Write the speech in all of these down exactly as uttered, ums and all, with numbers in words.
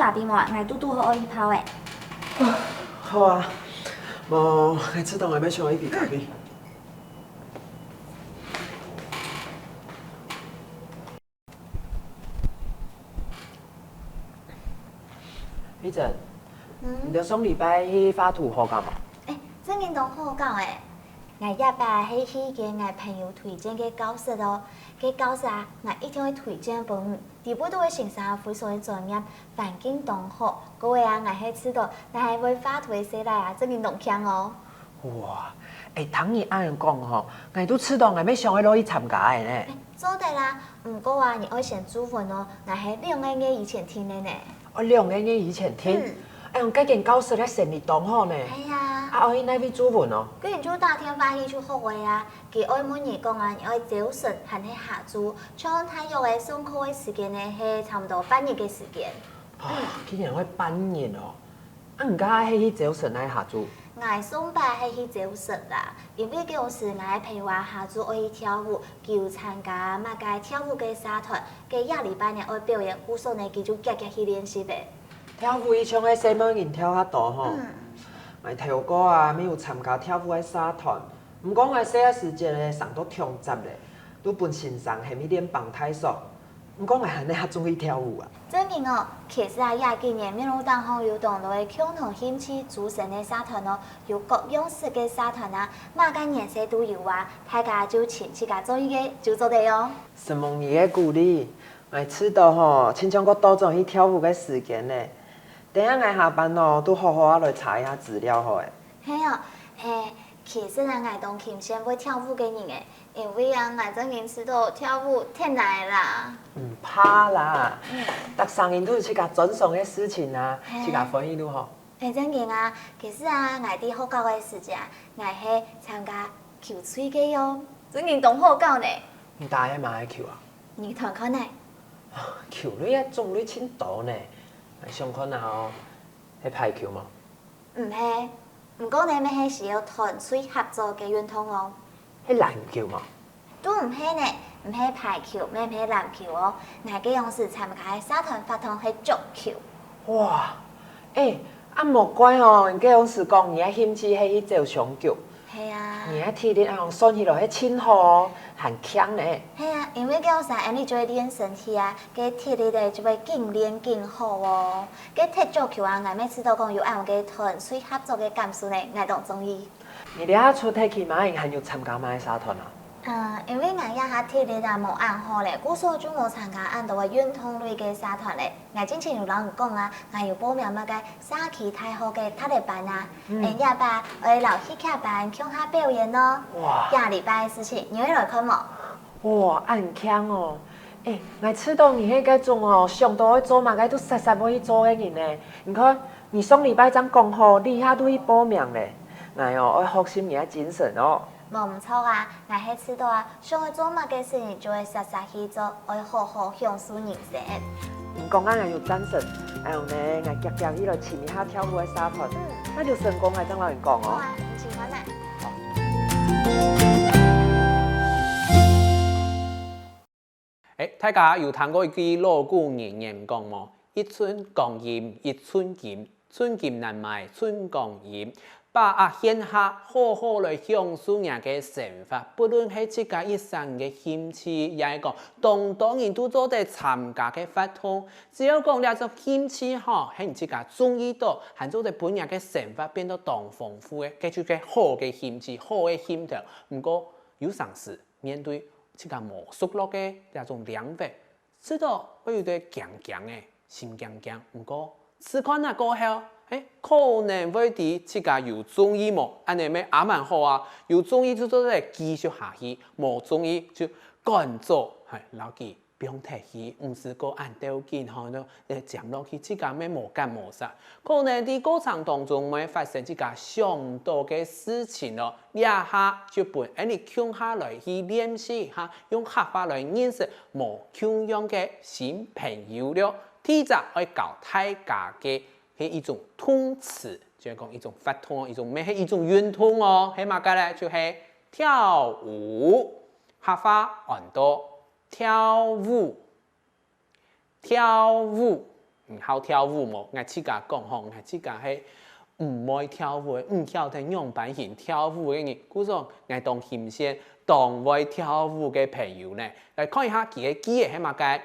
咖啡無啊？𠊎堵堵好愛一泡欸。好啊，無，𠊎試著𠊎乜想愛一杯咖啡。美珍，嗯？你兜上禮拜去畫圖好搞無？欸，正經當好搞欸！𠊎這擺係去一間𠊎朋友推薦个教室哦，該教室啊，𠊎一定會推薦分你。 裡背肚个先生非常个專業，環境當好。過尾啊，𠊎係試著若係會畫圖个細賴啊，正經當慶哦。哇，欸，聽你恁樣講吼，𠊎都試著𠊎乜想愛落去參加个呢。做得啊，毋過啊，你愛先注文哦，𠊎係兩個月以前訂个呢。哦，兩個月以前訂？嗯。哎喲，該間教室个生理當好呢。係啊。啊，愛去哪位注文哦？該你就打電話去就好个啊。 佢愛問你講啊，你愛朝晨還係下晝，像大約个上課个時間呢，係差毋多半日个時間。啊，竟然愛半日哦！啊，你該下係去朝晨還係下晝？𠊎上擺係去朝晨啦，因為該時𠊎个朋友啊下晝愛去跳舞，佢有參加麼个跳舞个社團，該這禮拜呢愛表演，故所呢佢就遽遽去練習咧。跳舞一向係細妹人跳較多吼。嗯。𠊎頭過啊，乜有參加跳舞个社團， 毋過𠊎細个時節呢，生到長雜咧，都分先生喊去練挷大索。毋過𠊎還係較中意跳舞啊。正經哦，其實啊，這幾年網路頂項有當多个共同興趣組成个社團哦，有各樣式个社團啊，麼个年歲都有啊，大家就尋自家中意个就做得哦。承蒙你个鼓勵，𠊎試著吼，親像過倒轉去跳舞个時間呢。等下𠊎下班哦，都好好仔來查一下資料好欸。係哦，欸， 其實啊，𠊎當欽羨會跳舞个人欸，因為啊，𠊎正經試著跳舞忒難啦。毋怕啦，嗯。逐儕人都有自家專長个事情啊，係。自家歡喜就好。欸，正經啊，其實啊，𠊎在學校个時節啊，𠊎係參加球隊个喲，正經當好搞呢。你打个麼个球啊？你揣看呢？球類个種類盡多呢，𠊎想看下哦，係排球無？ 毋係，毋過呢乜係需要團隊合作个運動哦。係籃球無？都毋係呢，毋係排球，乜毋係籃球哦。𠊎該央時參加个社團活動係足球。哇，欸，啊莫怪哦，你該央時講你个興趣係去走相逐。係啊。你个體力恁樣算起來係盡好哦，還慶呢。係啊，因為該央時啊，𠊎就會練身體啊，該體力呢就會緊練緊好哦。 該踢足球啊，𠊎乜試著講有恁樣个團隊合作个感受呢，𠊎當中意。你這下出忒去，麼人還有參加麼个社團啊？呃，因為𠊎這下體力啊無恁好咧，故所就無參加恁多个運動類个社團咧。𠊎之前有摎你講啊，𠊎有報名麼个社區大學个踢力班啊，嗯。𠊎這擺愛摎戲劇班共下表演哦。哇！下禮拜个事情，你會來看無？ 哇，恁慶哦！欸，𠊎試著你係該種哦，想著愛做麼个都煞煞會去做个人呢。你看，你上禮拜正講好，這下都去報名咧。𠊎哦，愛學習你个精神哦。無毋著啊，𠊎係試著啊，想愛做麼个事情就會煞煞去做，愛好好享受人生。你講啊，𠊎有贊成。哎喲呢，𠊎遽遽去來尋一下跳舞个社團。嗯。若有成功，𠊎正摎你講哦。好啊，你請慢慢。好。 欸，大家有聽過一句老古人言講無？「一寸光陰一寸金，寸金難買寸光陰。」把握現下，好好來享受若个生活，不論係自家一儕个興趣，也係講當多人都做得參加个活動，只要講這種興趣吼，係你自家中意到，還做得分若个生活變到當豐富个，該就係好个興趣，好个興頭。毋過，有成時 面對自家無熟絡个這種領域，試著會有兜驚驚仔，心驚驚。毋過，試看啊過後，嘿，可能會知自家有中意無，恁呢乜也蠻好啊。有中意就做得繼續下去，無中意就趕早，嘿，摎佢放忒去，毋使過恁鬥緊吼，就，呃，尖落去，自家乜無感無煞。可能在過程當中會發生自家想毋到个事情囉。 這下就分𠊎俚共下來去練習一下，用客話來認識無共樣个新朋友了。第一隻愛教大家个係一種動詞，就係講一種活動，一種乜係一種運動哦，係麼个呢？就係跳舞，客話安到跳舞。 跳舞，你好跳舞無？𠊎自家講吼，𠊎自家係毋會跳舞个，毋曉得仰般形跳舞个人。故所𠊎當欣羨當會跳舞个朋友呢。來看一下佢个句仔係麼个：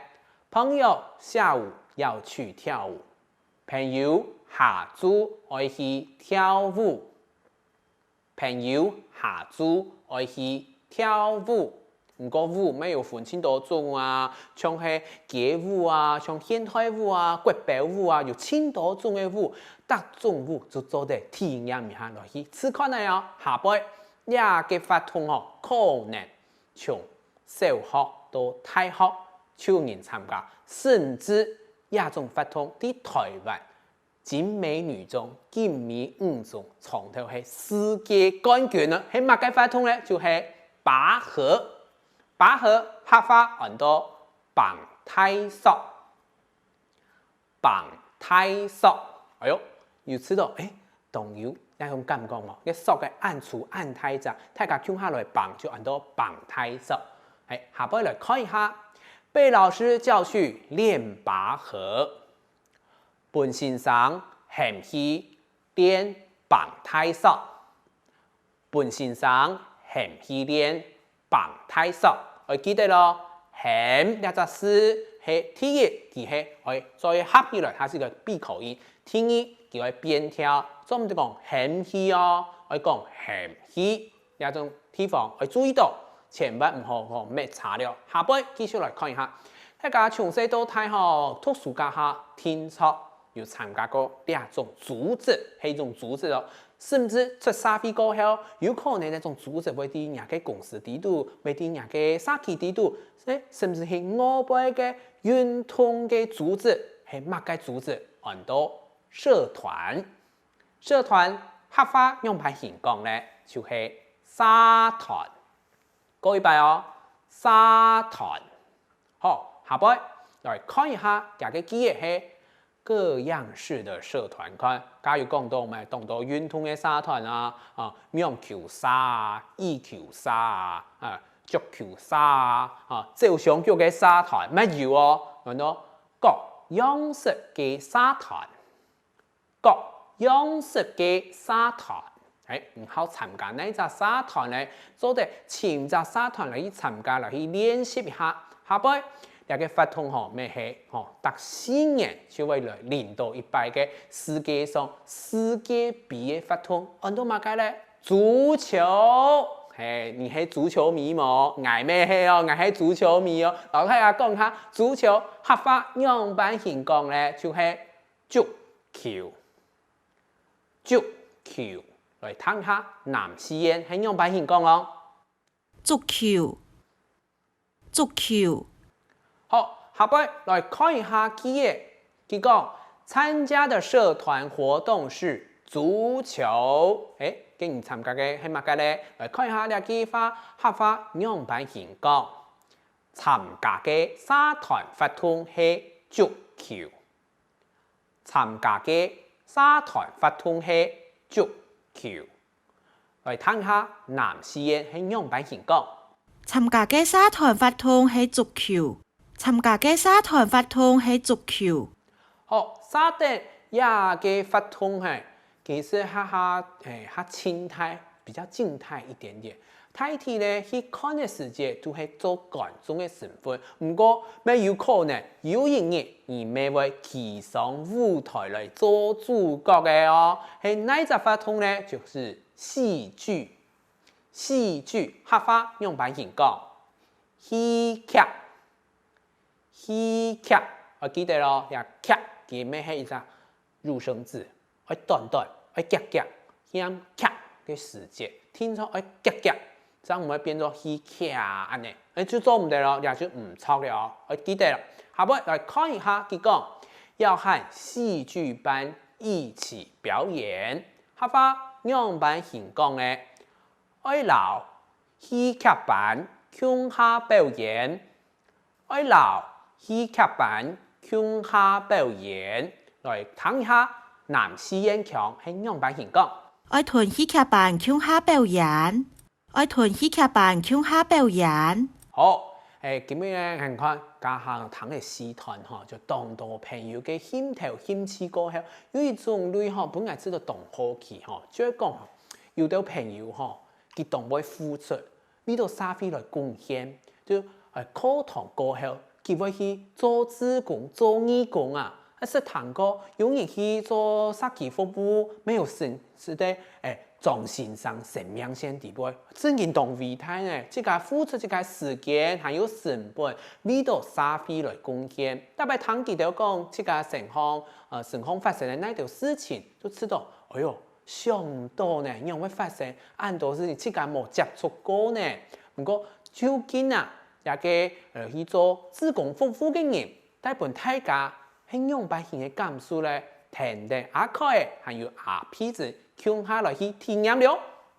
朋友下午要去跳舞。朋友下晝愛去跳舞。 朋友下晝愛去跳舞。毋過舞乜有分盡多種啊，像係街舞啊，像現代舞啊，國標舞啊，有盡多種个舞，逐種舞就做得體驗一下來去試看仔哦。下背這個活動吼，可能從小學到大學就有人參加，甚至這種活動在台灣 景美女中、景美女中，長透係世界冠軍呢，係麼个活動呢？就係拔河。拔河客話安到挷大索，挷大索。哎喲，有知著，欸，當有該種感覺無？該索仔恁粗恁大隻，大家共下來挷，就安到挷大索。欸，下背來看一下，被老師叫去練拔河。 分先生喊去練挷大索。分先生喊去練挷大索。愛記得哦，喊這隻字係第一，佢係愛做合起來，佢係個閉口音。第二，佢愛變調，做毋得講喊去哦，愛講喊去。 這種地方愛注意著，千萬毋好講搣差了。下背繼續來看一下，大家從細到大吼，讀書該下定著有參加過這種組織，係一種組織哦。甚至出社會過後，有可能這種組織會在若个公司底肚，會在若个社區底肚，欸，甚至係外背个運動个組織，係麼个組織，安到社團。 社團客話仰般形講呢？就係社團。過一擺哦，社團。好，下背來看一下佢个句仔係各樣式的社團。看，該有講著無？講著運動个社團啊，啊，網球社啊，羽球社啊，啊，足球社啊，啊，走相逐个社團乜有哦。安到各樣式个社團。 各樣式个社團。欸，你好參加哪隻社團呢？做得尋隻社團來去參加，來去練習一下。下背，這個活動吼，乜係吼，逐四年就會來輪著一擺个世界上世界盃个活動，安到麼个呢？足球。係，你係足球迷無？𠊎乜係哦，𠊎係足球迷哦。摎大家講下，足球客話仰般形講呢？就係 足球。足球。來聽下南四縣係仰般形講哦。足球，足球。好，下背來看一下句仔。佢講，參加的社團活動是足球。欸，該你參加个係麼个呢？來看一下這句話，客話仰般形講。參加个社團活動係足球。 參加个社團活動係足球。來聽下南四縣係仰般形講。參加个社團活動係足球。參加个社團活動係足球。好，續等這個活動係，其實較較，欸，較靜態，比較靜態一點點。 大體呢，去看个時節都係做觀眾个身分，毋過乜有可能有一日你乜會企上舞台來做主角个哦。係哪隻活動呢？就係戲劇。戲劇客話仰般形講？戲劇。戲劇，愛記得哦，這劇佢乜係一隻 入聲字，愛短短，愛遽遽，喊劇个時節，定著愛遽遽，正毋會變做戲劇恁仔，欸，就做毋得囉，這就毋著了，愛記得囉。下背來看一下，佢講，要和戲劇班一起表演，客話仰般形講呢？愛摎戲劇班共下表演。 愛摎戲劇班共下表演，來聽一下南四縣腔係仰般形講。愛同戲劇班共下表演，愛同戲劇班共下表演。好，誒，今日呢，𠊎看家下聽个時段吼，就當多朋友个興頭興趣過後，有一種類吼，本來知道當好奇吼，就會講吼，有兜朋友吼，佢當會付出，為到社會來貢獻，就誒課堂過後，佢會去做志工、做義工啊，啊識聽過有人去做社區服務，沒有成，係得誒。 張先生生命線底背，正經當偉大呢！自家付出自家時間還有成本，為到社會來貢獻。逐擺聽佢兜講自家身項，呃，身項發生个哪兜事情，就知道，哎喲，想毋到呢，仰會發生恁多事情，自家無接觸過呢。毋過，究竟啊，這个呃去做志工服務个人，帶分大家係仰般形个感受呢？聽等阿凱還有阿皮子共下來去體驗了。